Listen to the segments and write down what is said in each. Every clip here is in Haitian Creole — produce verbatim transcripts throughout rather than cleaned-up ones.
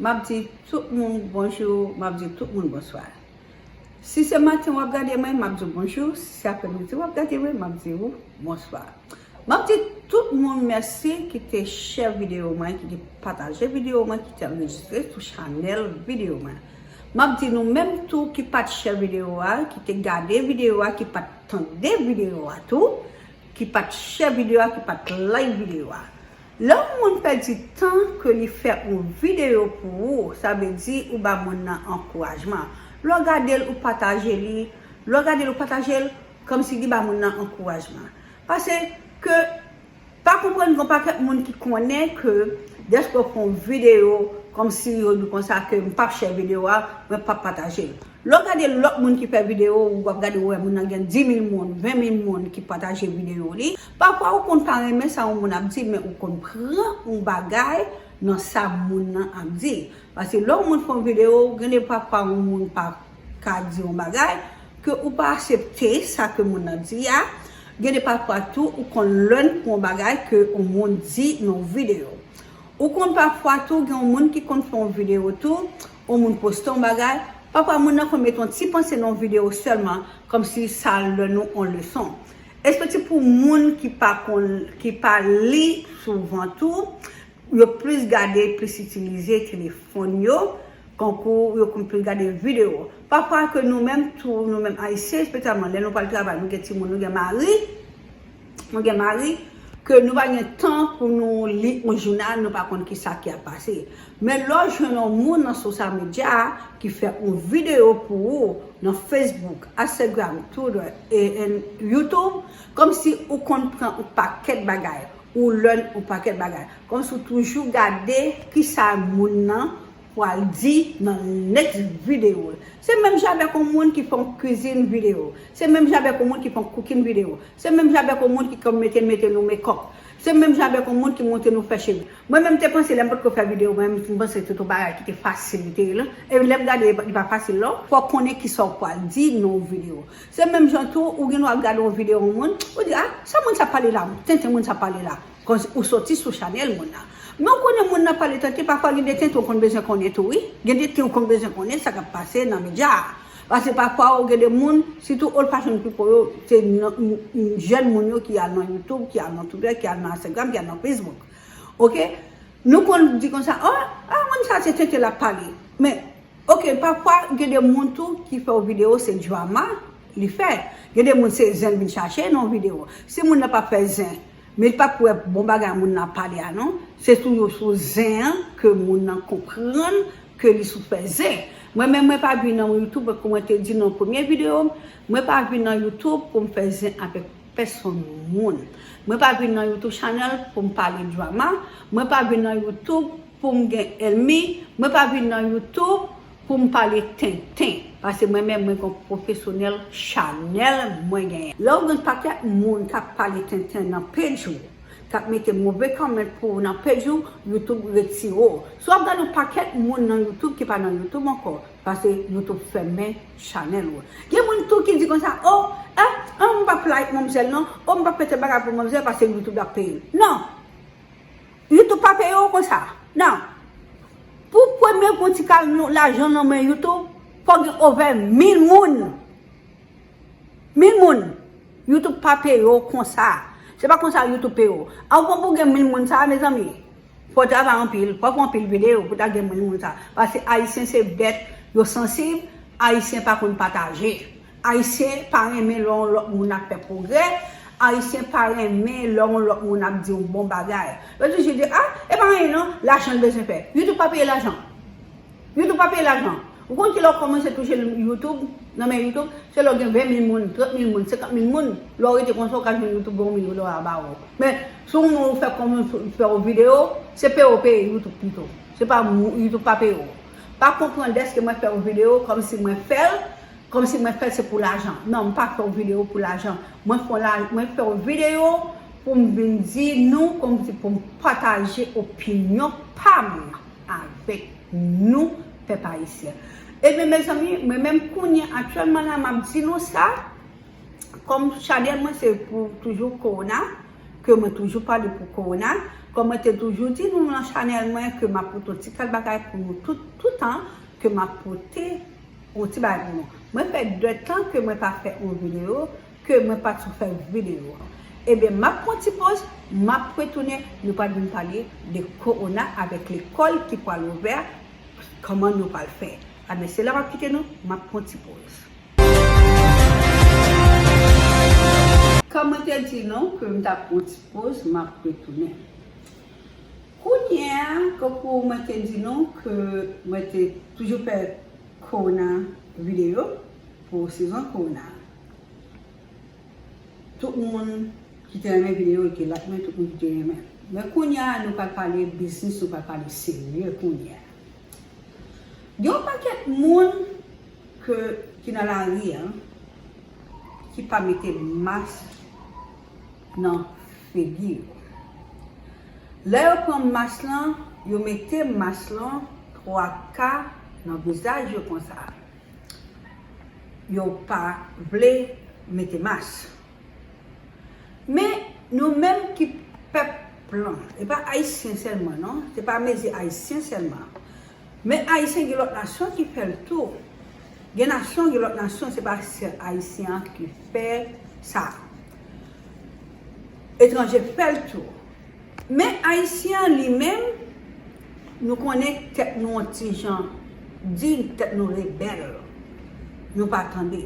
M ap di tout moun bonjou, m ap di tout moun bonswa. Si se maten w ap gade mwen, m ap di w bonjou. Si se aprèmidi w ap gade mwen, m ap di w bonswa. M ap di tout moun mèsi ki te share videyo mwen, ki te pataje videyo mwen, ki te anrejistre sou chanèl videyo mwen. M ap di nou menm tou ki pa t share videyo a, ki te gade videyo a, ki pa t tande videyo a tou, ki pa t share videyo a, ki pa t like videyo a. Lè yon moun pèdi tan ke li fè yon videyo pou ou, sa vle di ou ba moun nan ankourajman. Lè w gade l, ou pataje li, lè w gade l, ou pataje l, kòmsi li ba moun nan ankourajman. Paske pa konprann gen yon pakèt moun ki konnen ke dèske w fè yon videyo, kòmsi yo di konsa ke m p ap share videyo a, mwen p ap pataje l. Lè w gade lòt moun ki fè videyo, ou ap gade, ou wè moun nan gen dis mil moun, ven mil moun ki pataje videyo li. Pafwa ou konn pa renmen sa yon moun ap di, men ou konn pran yon bagay nan sa moun nan ap di. Paske lè yon moun fè yon videyo, gen de pafwa yon moun pa ka di yon bagay, ke ou pa aksepte sa ke moun nan di a. Gen de pafwa tou, ou konn learn pou yon bagay ke yon moun di nan yon videyo. Ou konn pafwa tou, gen yon moun ki konn fè yon videyo tou, yon moun poste yon bagay, pafwa moun nan konn mete yon ti panse nan yon videyo sèlman, kòmsi sa learn nou yon leson. Espesifik pou moun ki pa konn, ki pa li souvan tou, yo plis gade, plis itilize telefòn yo, kankou yo konn plis gade videyo. Pafwa ke nou menm tou, nou menm Ayisyen, espesyalman lè nou pral travay, nou gen timoun, nou gen mari, nou gen mari, ke nou pa gen tan pou nou li yon jounal, nou pa konn kisa ki ap pase. Men lè w jwenn yon moun nan sosyal medya a ki fè yon videyo pou ou nan Facebook, Instagram, Twitter, e, e YouTube, kòmsi ou konn pran yon pakèt bagay, ou learn yon pakèt bagay. Kòmsi ou toujou gade kisa moun nan pral di nan next videyo. Se menm jan avèk yon moun ki fè yon kwizin videyo. Se menm jan avèk yon moun ki fè yon cooking videyo. Se menm jan avèk yon moun ki konn mete, mete nou makeup. Se menm jan avèk yon moun ki montre nou fè cheve. Mwen menm te panse lè m potko fè videyo, mwen menm m panse se yon bagay ki te fasil li te ye la. E lè m gade li pa fasil non. Fò w konnen kisa w pral di nan yon videyo. Se menm jan tou, ou gen dwa ap gade yon videyo yon moun, ou di, ah, sa moun sa pale la, tenten moun sa pale la. Kòmsi ou soti sou chanèl moun nan. Men w konnen moun nan pale tenten, pafwa gen de tenten ou konn bezwen konnen tou, wi. Gen de tenten ou konn bezwen konnen sa k ap pase nan medya a. Paske pafwa ou gen de moun, sitou old fashion people yo, se jèn moun yo ki al nan YouTube, ki al nan Twitter, ki al nan Instagram, ki al nan Facebook. Oke? Nou konn di konsa, oh, ah, moun sa se tenten l ap pale. Men, oke, pafwa gen de moun tou ki fè yon videyo se drama li fè. Gen de moun se zen l vin chache nan yon videyo. Si moun nan pa fè zen, men li pa pou wè bon bagay moun nan ap pale a non. Se sou yo sou zen an ke moun nan konprann ke li sou fè zen. Mwen menm mwen pa vin nan YouTube, kòm mwen te di nan premye videyo m, mwen pa vin nan YouTube pou m fè zen avèk pèsonn moun. Mwen pa vin nan YouTube channel pou m pale drama. Mwen pa vin nan YouTube pou m gen ènmi. Mwen pa vin nan YouTube pou m pale tenten. Paske mwen menm, mwen gen yon pwofesyonèl chanèl mwen genyen. Lè w gen pakèt moun k ap pale tenten nan page ou, k ap mete move comment pou ou nan page ou, YouTube retire w. Si w ap gade yon pakèt moun nan YouTube ki pa nan YouTube ankò, paske YouTube fèmen chanèl ou. Gen moun tou ki di konsa, oh, eh, eh, m p ap like manmzèl non, oh, m p ap fè tèl bagay pou manmzèl paske YouTube ap peye l. Non! YouTube pa peye w konsa. Non. Pou premye pou w ti ka yon lajan nan men YouTube, fò gen over mil moun. Mil moun. YouTube pa peye w konsa. Se pa konsa YouTube peye w. Anvan pou w gen mil moun sa a, mezanmi, fò w travay anpil, fò w fè anpil videyo pou w ta gen mil moun sa a. Paske Ayisyen se bèt, yo sansib, Ayisyen pa konn pataje. Ayisyen pa renmen lè yon lòt moun ap fè pwogrè. Ayisyen pa renmen lè yon lòt moun ap di yon bon bagay. Yo toujou di, ah, e pa anyen non, lajan l bezwen fè. YouTube pa peye lajan. YouTube pa peye lajan. Ou konn ki lè w kòmanse touche YouTube, nan men YouTube, se lè w gen ven mil moun, trant mil moun, senkant mil moun. Lè w rete konsa, w ka jwenn YouTube ba w yon milyon dola ba ou. Men, si w moun ou fè kòmanse fè yon videyo, se peye w peye YouTube pito. Se pa mou-, YouTube pa peye w. Pa konprann dèske mwen fè yon videyo kòmsi mwen fè l, kòmsi mwen fè l se pou lajan. Non, m pa fè yon videyo pou lajan. Mwen fè yon la-, mwen fè yon videyo pou m vin di nou, kòmsi pou m pataje opinyon pa m avèk nou, pèp ayisyen. Ebyen, mezanmi, mwen menm kounye a, aktyèlman la, m ap di nou sa, kòm chanèl mwen se pou toujou kowona, ke mwen toujou pale pou kowona, Kòm mwen te toujou di nou nan chanèl mwen ke m ap pote yon ti kal bagay pou nou tout, toutan ke m ap pote yon ti bagay pou nou. Mwen fè de tan ke mwen pa fè yon videyo, ke mwen pa t sou fè videyo. Ebyen, m ap pran ti poz, m ap retounen, nou pral vin pale de kowona avèk lekòl ki pral ouvè, kòman nou pral fè. Ebyen, se la m ap kite nou, m ap pran ti poz. Kòm mwen te di nou ke m t ap pran ti poz, m ap retounen. Kounye a, kankou mwen te di nou ke mwen te toujou fè kowona videyo pou sezon kowona. Tout moun ki te renmen videyo yo te like mwen, tout moun ki te renmen. Men kounye a, nou pral pale biznis, nou pral pale serye kounye a. Gen yon pakèt moun ke, ki nan lari a, ki pa mete mas nan figi yo. Lè yo pran mas lan, yo mete mas lan twa ka nan vizaj yo konsa. Yo pa vle mete mas. Men nou menm ki pèp lan, e pa ayisyen sèlman non, se pa mezi ayisyen sèlman. Men ayisyen gen lòt nasyon ki fè l tou. Gen nasyon, gen lòt nasyon, se pa sèl ayisyen an ki fè sa. Etranje fè l tou. Men ayisyen an li menm, nou konnen tèt nou yon ti jan di, tèt nou rebèl. Nou pa tande.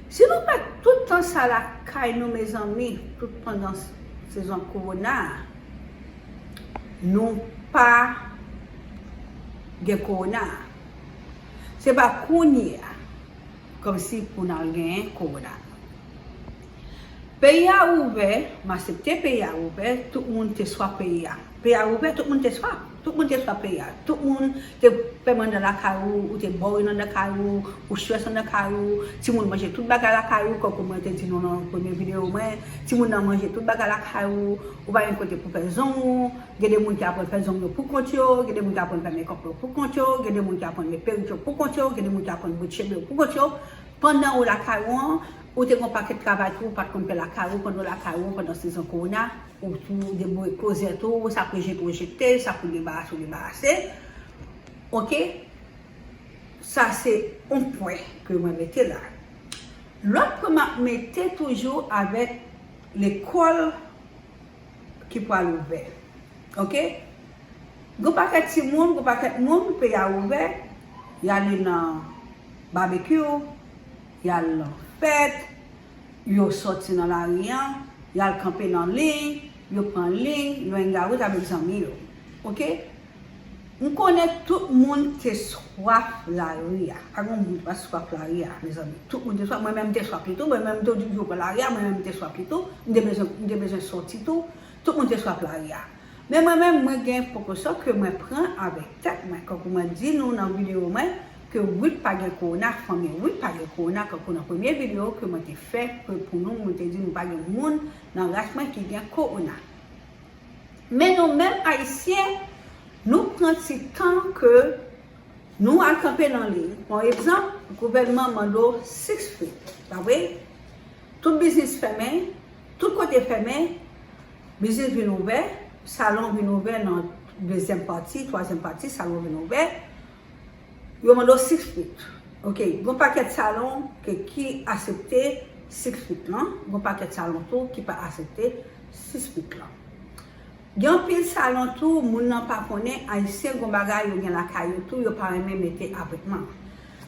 Si nou fè tout tan sa lakay nou, mezanmi, tout pandan sezon kowona a, nou pa gen kowona. Se pa kounye a, kòmsi pou n al genyen kowona. Peyi a ouvè, m aksepte peyi a ouvè, tout moun te swaf peyi a. Peyi a ouvè, tout moun te swaf. Tout moun te swaf peyi a. Tout moun te fèmen anndan lakay ou, ou te bò ren anndan kay ou, ou chwès anndan kay ou, timoun manje tout bagay lakay ou, kankou mwen te di nou nan premye videyo mwen, timoun nan manje tout bagay lakay ou, ou pa gen kote pou fè zong ou, gen de moun ki aprann fè zong yo pou kont yo, gen de moun ki aprann fè mekòp yo pou kont yo, gen de moun ki aprann met perik yo pou kont yo, gen de moun ki aprann bouch cheve yo pou kont yo. Pandan ou lakay ou an, ou te gen yon pakèt travay tou ou pa t konn fè lakay ou, pandan w lakay ou an, pandan sezon kowona, ou tou debouye klozèt ou, sa pou jete w jete, sa pou debarase w debarase. Oke? Sa se yon pwen ke mwen mete la. Lòt pwen m ap mete toujou avèk lekòl ki pral ouvè. Oke? Gon pakèt timoun, gon pakèt moun, peyi a ouvè, y ale nan babekyou, y al nan fèt, yo sòti nan lari an, y al kanpe nan liy, yo pran liy, yo engarit avèk zanmi yo. Oke? M konnen tout moun te swaf lari a. Pa gen moun ki pa t swaf lari a, mezanmi. Tout moun te swaf. Mwen menm m te swaf li tou. Mwen menm m te toujou pran lari a. Mwen menm m te swaf li tou. M te bezwen, m te bezwen sòti tou. Tout moun te swaf lari a. Men mwen menm, mwen gen prekosyon ke mwen pran avèk tèt mwen. Kankou mwen di nou nan videyo mwen, ke wi pa gen kowona, fanmi wi pa gen kowona, kankou nan premye videyo ke mwen te fè, ke pou nou, mwen te di nou pa gen moun nan ras mwen ki gen kowona. Men nou menm Ayisyen, nou pran ti tan ke nou al kanpe nan liy. Yon egzanp, gouvènman mande w six feet, pa vre? Tout biznis fèmen, tout kote fèmen, biznis vin ouvè, salon vin ouvè nan dezyèm pati, twazyèm pati, salon vin ouvè. Yo mande w six feet. Oke, gon pakèt salon ke ki aksepte six feet lan, gon pakèt salon tou ki pa aksepte six feet lan. Gen anpil salon tou, moun nan pa konnen, Ayisyen gon bagay yo gen lakay yo tou, yo pa renmen mete apwentman.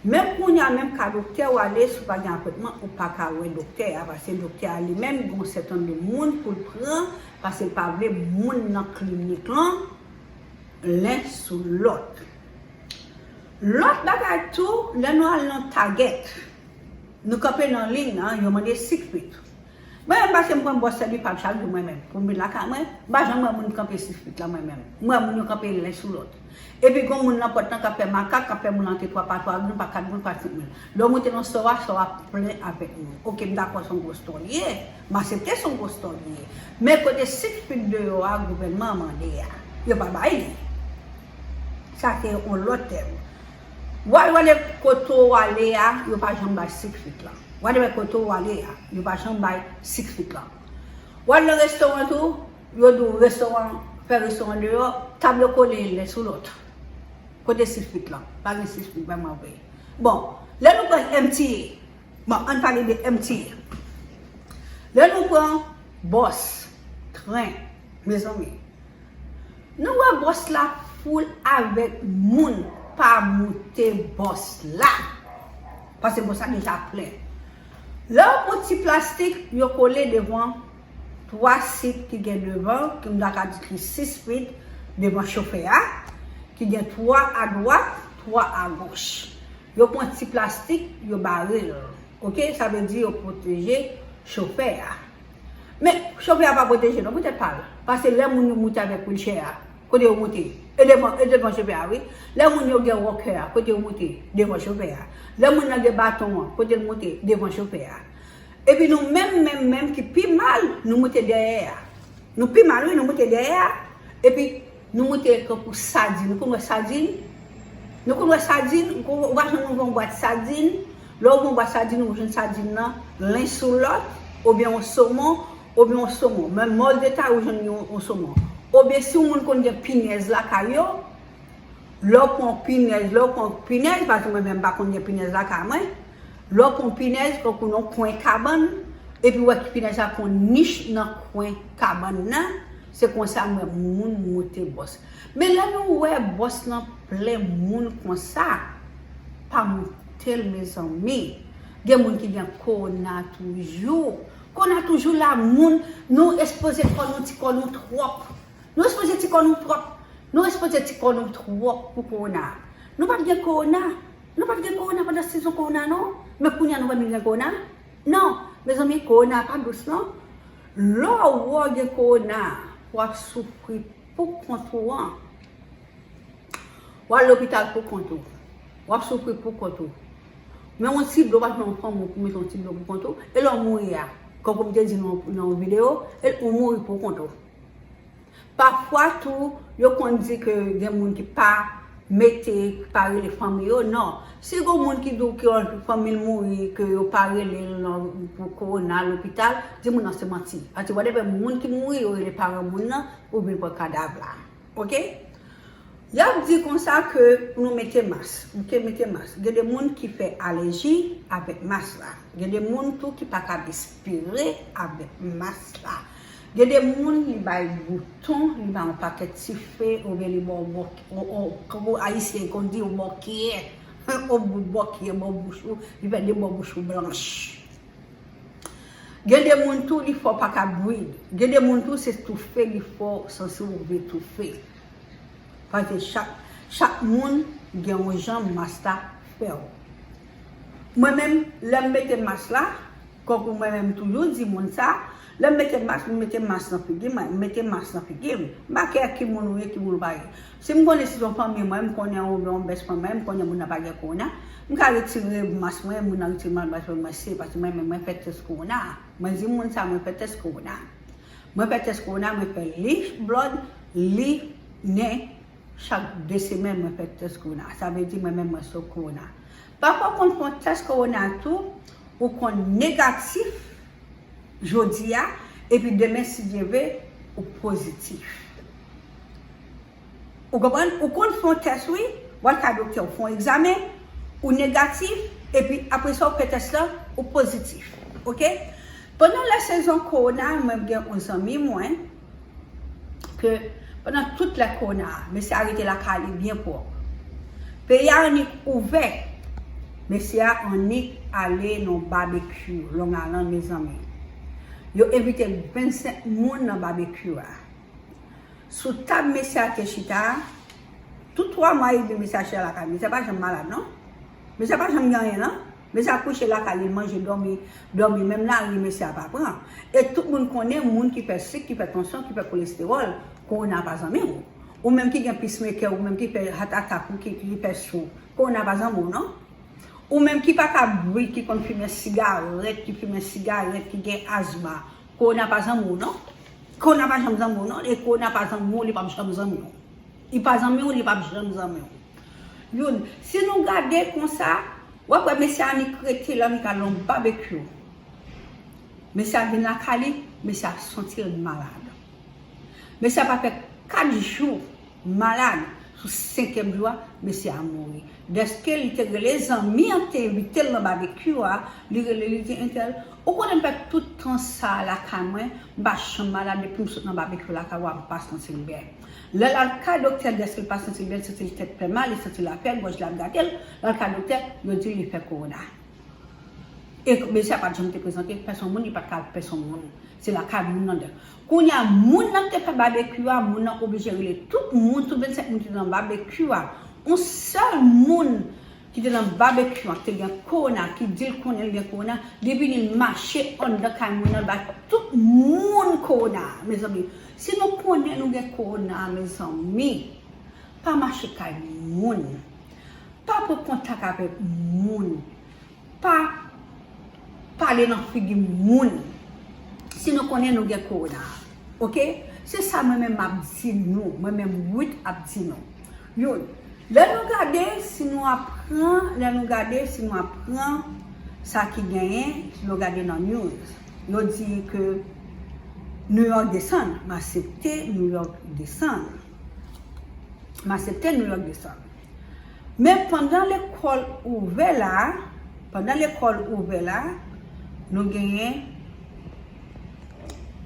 Menm kounye a, menm ka doktè w ale, si w pa gen apwentman, ou pa ka wè doktè a, paske doktè a li menm, gon sèten de moun pou l pran, paske l pa vle moun nan klinik lan len sou lòt. Lòt bagay tou, lè nou al nan Target, nou kanpe nan liy nan, yo mande six feet. Mwen menm, paske m pran bòs sèvis pa m chak jou mwen menm, pou m vin lakay mwen, m pa janm wè moun kanpe six feet la mwen menm. M wè moun yo kanpe len sou lòt. Epi gon moun nan pòt lan k ap fè makak, k ap fè moun antre twa pa twa, moun pa kat moun pa senk moun. Lè w moute nan sò a, sò a plen avèk moun. Oke, m dakò se yon gwostò li ye, m aksepte se yon gwostò li ye. Men kote six feet deyò a, gouvènman an mande a, yo pa bay li. Sa se yon lòt tèm. W al wè kote w ale a, yo pa janm bay six feet lan. W al wè kote w ale a, yo pa janm bay six feet lan. W al nan restoran tou, yo di w restoran fè restoran deyò, tab yo kole len sou lòt. Kote sis pit lan? Pa gen sis pit, ban mwen vre. Bon, lè nou pran M T A, bon, ann pale de M T A. Lè nou pran bòs, tren, mezanmi, nou wè bòs la foul avèk moun, pa moute bòs la. Paske bòs la deja plen. Lè yo pran ti plastik, yo kole devan twa sit ki gen devan, ki m ta ka di ki sis pit devan chofè a, ki gen twa adwat, twa agoch. Yo pran ti plastik, yo bare l. Oke, sa vle di yo pwoteje chofè a. Men, chofè a pa pwoteje non, poutèt pa l. Paske lè moun yo moute avèk wilchè a, kote yo moute? E devan, e devan chofè a, wi. Lè moun yo gen wòkè a, kote yo moute? Devan chofè a. Lè moun nan gen baton an, kote l moute? Devan chofè a. Epi nou menm, menm, menm ki pi mal, nou moute dèyè a. Nou pi mal, wi, nou moute dèyè a. Epi nou moute tankou sadin. Nou konn wè sadin? Nou konn wè sadin? Ou pa janm ouvè yon bwat sadin. Lè w ouvè yon bwat sadin, ou jwenn sadin nan len sou lòt, oubyen yon somon, oubyen yon somon. Men mòl deta, ou jwenn yon, yon somon. Oubyen si yon moun konn gen pinèz lakay yo, lè w pran pinèz, lè w pran pinèz, paske mwen menm m pa konn gen pinèz lakay mwen, lè w pran pinèz, tankou nan kwen kabann, epi w wè ki pinèz la pran nich nan kwen kabann nan, se konsa m wè moun moute bòs. Men lè nou wè bòs lan plen moun konsa, pa moute l, mezanmi. Gen moun ki gen kowona toujou. Kowona toujou la, moun, nou ekspoze kò nou, ti kò nou twòp. Nou ekspoze ti kò nou twòp. Nou ekspoze ti kò nou twòp pou kowona. Nou pa t gen kowona. Nou pa t gen kowona pandan sezon kowona, non. Men kounye a nou wè nou gen kowona? Non. Mezanmi, kowona pa dous, non. Lè w wè w gen kowona, w ap soufri pou kont ou an. W al lopital pou kont ou. W ap soufri pou kont ou. Men yon ti dlo, pa t yon fanm ou pou mete yon ti dlo pou kont ou. E lè w mouri a, kòm m te di nan, nan yon videyo, e ou mouri pou kont ou. Pafwa tou, yo konn di ke gen moun ki pa mete, ki pa rele fanmi yo, non. Si gon moun ki di w ke fanmi l mouri, ke yo pa rele l nan, pou kowona, lopital, di moun nan se manti. Paske whatever moun ki mouri, yo rele paran moun nan, pou vin pran kadav la. Oke? Y ap di konsa ke pou nou mete mas. Oke, mete mas. Gen de moun ki fè alèji avèk mas la. Gen de moun tou ki pa ka respire avèk mas la. Gen de moun li bay bouton, li bay yon pakèt ti fe, oubyen li ba w bò, o, o, kòm ayisyen konn di, yon bò kiyè. Yon bout bò kiyè bò bouch ou, li fè de bò bouch ou blanch. Gen de moun tou, li fè w pa ka breathe. Gen de moun tou, se toufe li fè w santi w vle toufe. Paske chak, chak moun gen yon jan mas la fè w. Mwen menm, lè m mete mas la, kòk mwen menm toujou di moun sa, lè m mete mas, m mete mas nan figi mwen, m mete mas nan figi m. M pa kè ki moun ou ye, ki moun ou pa ye. Si m konnen si se yon fanmi mwen, m konnen yon, yon bèch mwen, m konnen moun nan pa gen kowona, m ka retire mas mwen, moun nan retire mas mwen, se paske mwen menm mwen fè tès kowona. Mwen di moun sa, mwen fè tès kowona. Mwen fè tès kowona, mwen fè li blood, li nen, chak de semèn mwen fè tès kowona. Sa vle di mwen menm mwen sou kowona. Pafwa w konn fè yon tès kowona tou, ou konn negatif jodi a, epi demen si Dye vle, ou pozitif. Ou konprann? Ou konn fè yon tès, wi, w al ka doktè, w fè yon egzamen, ou negatif, epi apre sa, ou fè tès la, ou pozitif. Oke? Pandan la sezon kowona, mwen gen yon zanmi mwen, ke pandan tout lè kowona, mesye a rete lakay li byen pwòp. Peyi a annik ouvè, mesye a annik ale nan babekyou, Long Island, mezanmi. Yo envite vennsenk moun nan babekyou a. Sou tab mesye a te chita a, tout twa mwa epi mesye a chita lakay. Mesye a pa janm malad, non. Mesye a pa janm gen anyen, non. Mesye a kouche lakay li, manje, dòmi, dòmi. Menm lari, mesye a pa pran. E tout moun konnen, moun ki fè sik, ki fè tansyon, ki fè kolestewòl, kowona pa zanmi w. Ou menm ki gen peacemaker, ou menm ki fè heart attack, ou ki, ki fè stroke, kowona pa zanmi w, non. Ou menm ki pa ka breathe, ki konn fimen sigarèt, ki fimen sigarèt, ki gen azma, kowona pa zanmi w, non. Kowona pa janm zanmi w, non. E kowona pa zanmi w, li p ap janm zanmi w. Li pa zanmi w, li p ap janm zanmi w. Youn, si nou gade konsa, w ap wè mesye a annik rete la, li ka nan babekyou. Mesye a vin lakay li, mesye a santi l malad. Mesye a pa fè kat jou malad, sou senkyèm jou a, mesye a mouri. Dèske li te rele zanmi an ki te envite l nan babekyou a, li rele li di, entèl, ou konnen m fè tout tan sa a lakay mwen, m pa janm malad depi m sot nan babekyou lakay ou a, m pa santi m byen. Lè l al kay doktè, dèske l pa santi l byen, li santi l tèt fè mal, li santi l afè, gòj la ap gate l, l al kay doktè, yo di li fè kowona. E mesye a pa t janm te prezante pèsonn moun, li pa t ka al pèsonn moun. Se lakay moun nan de. Kounye a, moun nan ki te fè babekyou a, moun nan oblije rele tout moun, tout vennsenk moun ki te nan babekyou a. Yon sèl moun ki te nan babekyou a, ki te gen kowona, ki di l konnen l gen kowona, li vini l mache anndan kay moun nan, bay tout moun kowona. Mezanmi, si nou konnen nou gen kowona, mezanmi, pa mache kay moun. Pa pran kontak avèk moun. Pa pale nan figi moun si nou konnen nou gen kowona. Oke? Se sa mwen menm m ap di nou. Mwen menm Ruth ap di nou. Youn, lè nou gade, si nou ap pran, lè nou gade, si nou ap pran sa ki genyen, si nou gade nan news, yo di ke New York desann, m aksepte New York desann. M aksepte New York desann. Men pandan lekòl ouvè la, pandan lekòl ouvè la, nou genyen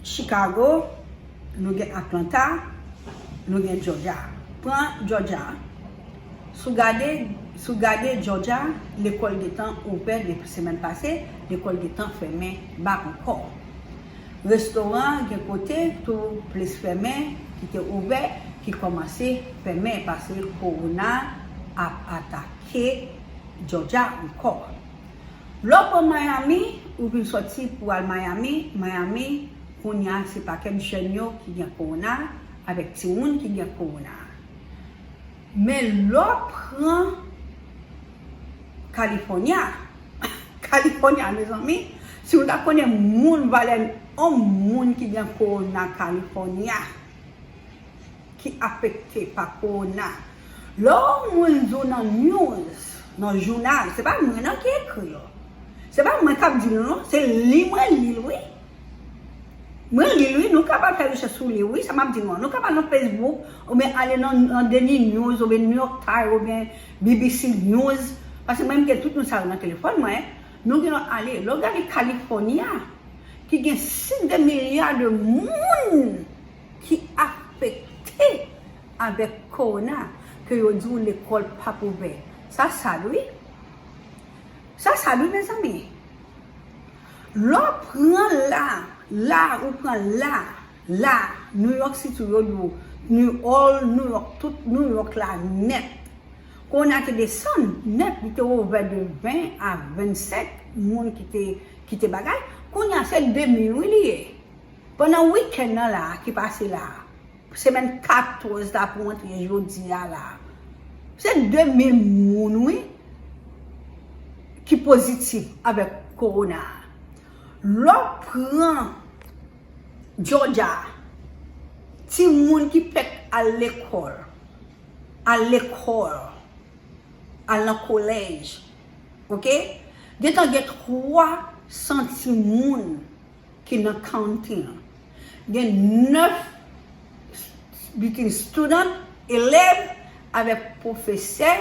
Chicago, nou gen Atlanta, nou gen Georgia. Pran Georgia. Si w gade, si w gade Georgia, lekòl gentan ouvè depi semèn pase, lekòl gentan fèmen bak ankò. Restoran gen kote tou plis fèmen ki te ouvè, ki kòmanse fèmen paske kowona ap atake Georgia ankò. Lè w pran Miami, ou vin sòti pou al Miami, Miami, kounye a se pakèt jèn yo ki gen kowona avèk timoun ki gen kowona. Men lè w pran California, California, mezanmi, si nou ta konnen moun valè yon moun ki gen kowona California, ki afekte pa kowona. Lè yon moun di w nan news, nan jounal, se pa mwen non ki ekri l. Se pa mwen k ap di l non, se li mwen li l wi. Mwen li l wi, nou kapab fè rechèch sou li wi, sa m ap di nou an. Nou kapab nan Facebook, oubyen ale nan, nan Daily News, oubyen New York Times, oubyen B B C News. Paske mwen m gen tout nou sa yo nan telefòn mwen. Nou gen dwa ale, lè w gade California, ki gen sis de milya de moun ki afekte avèk kowona, ke yo di w lekòl p ap ouvè. Sa sad wi. Sa sad wi, mezanmi. Lè w pran la, la, ou pran la, la, New York City, yo di w, New, all New York, tout New York la nèt. Kowona te desann nèt, li te ouvè de ven a vennsenk moun ki te, ki te bagay. Kounye a, se de mil wi li ye. Pandan wikenn nan la, ki pase la, semèn katòz la pou antre jodi a la, se de mil moun wi ki pozitif avèk kowona. Lè w pran Georgia, timoun ki fèk al lekòl, al lekòl, al nan kolèj, oke? Gentan gen twa san timoun ki nan county an. Gen nèf between student, elèv, avèk pwofesè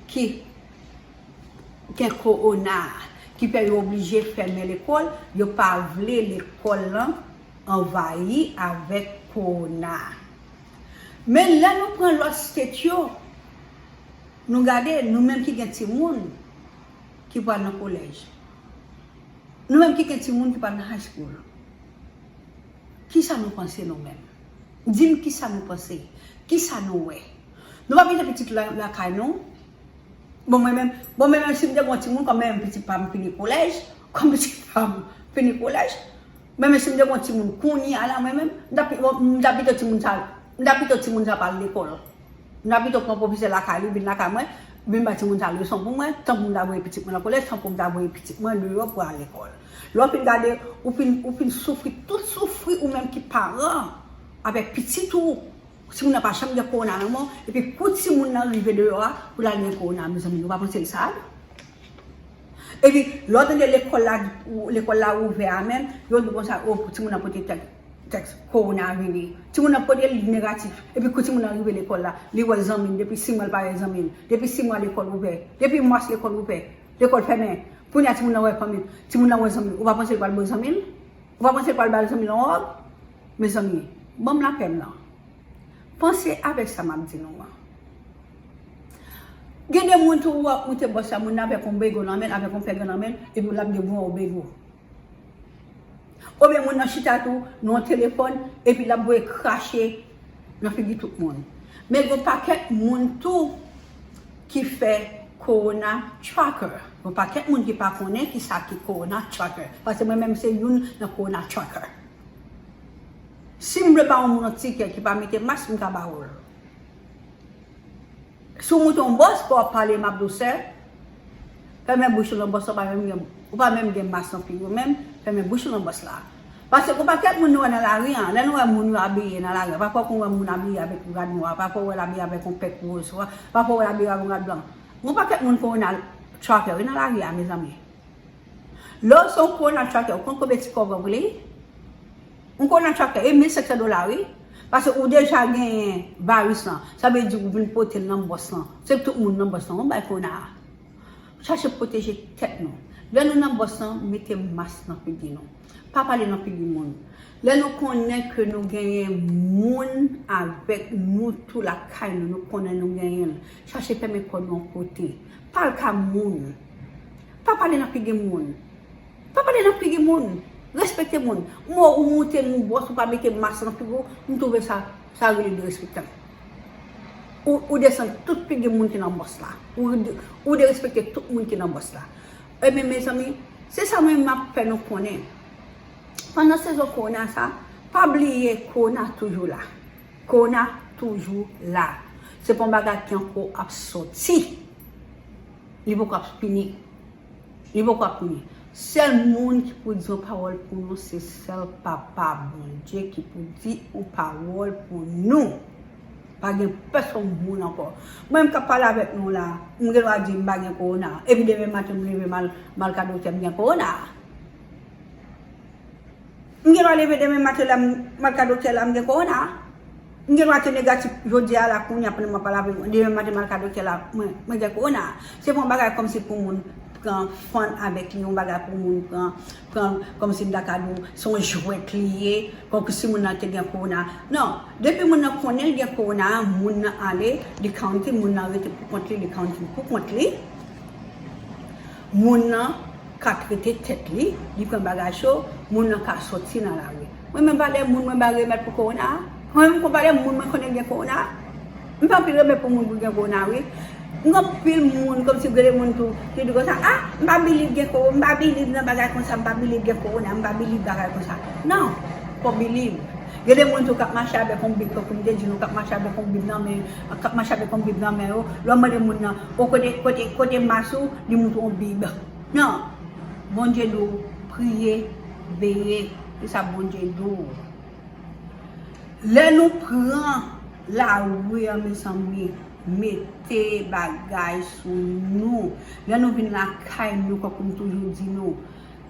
ki gen kowona, ki fè yo oblije fèmen lekòl, yo pa vle lekòl lan anvayi avèk kowona. Men lè nou pran lòt state yo, nou gade, nou menm ki gen timoun ki pral nan kolèj, nou menm ki gen timoun ki pral nan high school, kisa nou panse nou menm? Di m kisa nou panse? Kisa nou wè? Nou pa mete pitit la lakay nou? Bon, mwen menm, bon, mwen menm, si m te gen yon timoun, kòm mwen menm pitit pa m fini kolèj, kòm pitit pa m fini kolèj, mwen menm, si m te gen yon timoun kounye a la, mwen menm, m t ap, m t ap pito timoun sa, m t ap pito timoun sa pa al lekòl. M ta pito pran pwofesè lakay li, vin lakay mwen, vin bay timoun sa leson pou mwen, tankou m ta voye pitit mwen nan kolèj, tankou m ta voye pitit mwen deyò pou al lekòl. Lè w fin gade, ou fin, ou fin soufri, tout soufri ou menm ki paran avèk pitit ou. Timoun nan pa janm gen kowona nan men w, epi kou timoun nan rive deyò a, pou l al gen kowona, mezanmi, nou pa panse l sad? Epi, lè w tande lekòl la, lekòl la ouvè a menm, yo di konsa, o, timoun nan pote tèt. tèks kowona vini. Timoun nan pote li negatif. Epi kou timoun nan rive lekòl la, li wè zanmi l. Depi sis mwa, l pa wè zanmi l. Depi sis mwa, lekòl ouvè. Depi mas, lekòl ouvè. Lekòl fèmen. Kounye a, timoun nan wè fanmi l. Timoun nan wè zanmi l. Ou pa panse l pral ba zanmi l? Ou pa panse l pral ba zanmi l yon wòg? Mezanmi, ban m lapè m nan. Panse avèk sa m ap di nou an. Gen de moun tou, w ap moute bòs la, moun nan avèk yon bego nan men l, avèk yon pèg nan men l, epi l ap devouye yon bego. Oubyen moun nan chita tou nan yon telefòn, epi l ap voye krache nan figi tout moun. Men gen yon pakèt moun tou ki fè corona tracker. Gen yon pakèt moun ki pa konnen ki sa ki corona tracker. Paske mwen menm se youn nan corona tracker. Si m vle ba yon moun yon tikè ki pa mete mas, m ka ba ou l. Si w moute yon bòs, fò w ap pale m ap dousè. Fèmen bouch ou nan bòs la, ou pa menm gen, ou pa menm gen mas nan figi w menm, fèmen bouch ou nan bòs la. Paske gen yon pakèt moun nou wè nan lari an, lè nou wè moun yo abiye nan lari an, pafwa w konn wè moun abiye avèk yon rad nwa, pafwa w wè l abiye avèk yon pèk woz, pafwa w wè l abiye avèk yon rad blan. Gen yon pakèt moun corona tracker wi nan lari a, mezanmi. Lè w se yon corona tracker, ou konn konbyen ti kòb w ap li? Yon corona tracker, e mil senk san dola wi. Paske ou deja genyen virus lan. Sa vle di ou vin pote l nan bòs lan. Se tout moun nan bòs lan. Ou bay corona a. Chache pwoteje tèt nou. Lè nou nan bòs lan, mete mas nan figi nou. Pa pale nan figi moun. Lè nou konnen ke nou genyen moun avèk nou tou lakay nou, nou konnen nou genyen l. Chache fèmen kò nou yon kote. Pa al ka moun. Pa pale nan figi moun. Pa pale nan figi moun. Respekte moun. Mwen, ou moute yon bòs, ou pa mete mas nan figi w, m twouve sa, sa rele derespektan. Ou, ou desann tout figi moun ki nan bòs la. Ou, ou derespekte tout moun ki nan bòs la. Ebyen, mezanmi, se sa mwen m ap fè nou konnen. Pandan sezon kowona sa, pa bliye kowona toujou la. Kowona toujou la. Se pa yon bagay ki ankò ap soti. Li poko ap fini. Li poko ap fini. Sèl moun ki pou di yon pawòl pou nou, se sèl Papa Bondye ki pou di yon pawòl pou nou. Pa gen pèsonn moun ankò. Mwen, m k ap pale avèk nou la, m gen dwa di m pa gen kowona. Epi demen maten, m leve, m al, m al ka doktè, m gen kowona. M gen dwa leve demen maten la, m al ka doktè la, m gen kowona. M gen dwa te negatif jodi a la, kounye a pandan m ap pale avè w, demen maten m al ka doktè la, mwen, mwen gen kowona. Se pa yon bagay kòmsi pou moun pran fun avèk li, yon bagay pou moun pran, pran kòmsi m ta ka di w, se yon jwèt li ye, kòmsi moun nan te gen kowona. Non, depi moun nan konnen l gen kowona, moun nan ale, li quarantine, moun nan rete pou kont li, li quarantine pou kont li. Moun nan ka trete tèt li, li pran bagay cho, moun nan ka soti nan lari. Mwen menm pa de moun mwen bay remèd pou kowona a. Mwen menm konn pa de moun mwen konnen gen kowona a. M pa anpil remèd pou moun pou gen kowona wi. M gen anpil moun, kòmsi gen de moun tou, ki di konsa, ah, m pa bilib gen kowona, m pa bilib nan bagay konsa, m pa bilib gen kowona, m pa bilib bagay konsa. Non, fò bilib. Gen de moun tou k ap mache avèk yon bib, tankou m te di nou, k ap mache avèk yon bib nan men, k ap mache avèk yon bib nan men yo. Lè w mande moun nan, o kote, kote, kote mas ou, li montre yon bib. Non. Bondye di w, priye, veye. Se sa Bondye di w. Lè nou pran lari an, mezanmi, mete bagay sou nou. Lè nou vin lakay nou, tankou m toujou di nou,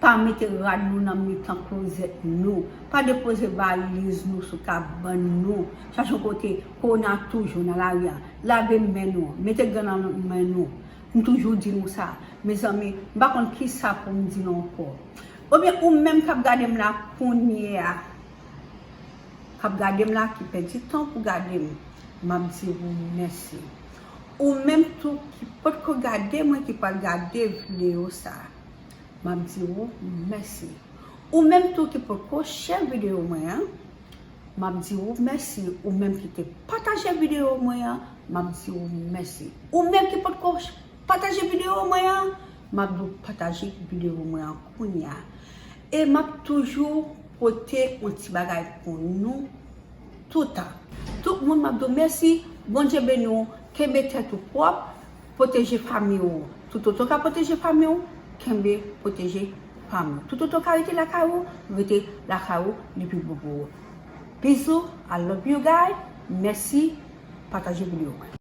pa mete rad nou nan mitan klozèt nou. Pa depoze valiz nou sou kabann nou. Chache yon kote, kowona toujou nan lari a. Lave men nou. Mete gan nan men nou. M toujou di nou sa. Mezanmi, m pa konn kisa pou m di nou ankò. Oubyen ou menm k ap gade m la kounye a, k ap gade m la, ki pèdi tan pou gade m, m ap di ou mèsi. Ou menm tou ki potko gade mwen, ki pral gade videyo sa, m ap di ou mèsi. Ou menm tou ki potko share videyo mwen an, m ap di ou mèsi. Ou menm ki te pataje videyo mwen an, m ap di ou mèsi. Ou menm ki potko pataje videyo mwen an, m ap di w pataje videyo mwen an kounye a. E m ap toujou pote yon ti bagay pou nou toutan. Tout moun, m ap di w mèsi. Bondye beni w. Kenbe tèt ou pwòp. Pwoteje fanmi w. Toutotan w ka pwoteje fanmi w, kenbe pwoteje fanmi w. Toutotan w ka rete lakay ou, rete lakay ou, li pi bon pou ou. Bizou, I love you guys. Mèsi. Pataje videyo mwen.